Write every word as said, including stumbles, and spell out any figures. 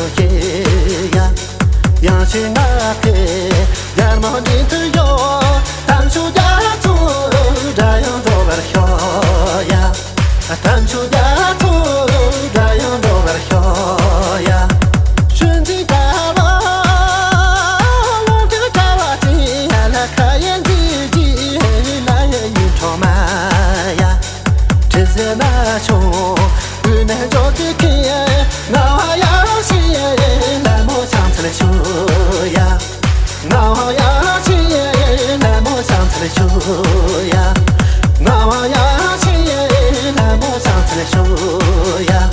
ཡ། ཡང་ཞིག་ང་ཕེ་ཡར་མོ་འདྲེན་དུ་ཡོང་། དམ་ཆོས་རྒྱ་མཚོ་སྒྲ་ཡང་འགྲོ་བར་ཤོག་ཡ། དམ་ཆོས་རྒྱ་མཚོ་སྒྲ་ཡང་འགྲོ་བར་ཤོག་ཡ། ཞུན་འཛིན་དཀའ་བ་ལུང་དྲུག་དྲ་བ་ཅན། ཡ་ལ་ཁ་ཡན་འདི་ཇི་ལ་ཡ་ཡུན་འཕྲོག་མ་ཡ། དྲི་ཟའི་ན་ཆུང་དབུས་ནས་འཇོག་གི་ཁེ། ང་བ་ཡང་ཤི་ལ་མོ་ཆང་ཚལ་ཤུ་ཡ། ང་བ་ཡང་ཤི་ལ་མོ་ཆང་ཚལ་ཤུ་ཡ། ང་བ་ཡང་ཤི་ལ་མོ་ཆང་ཚལ་ཤུ་ཡ།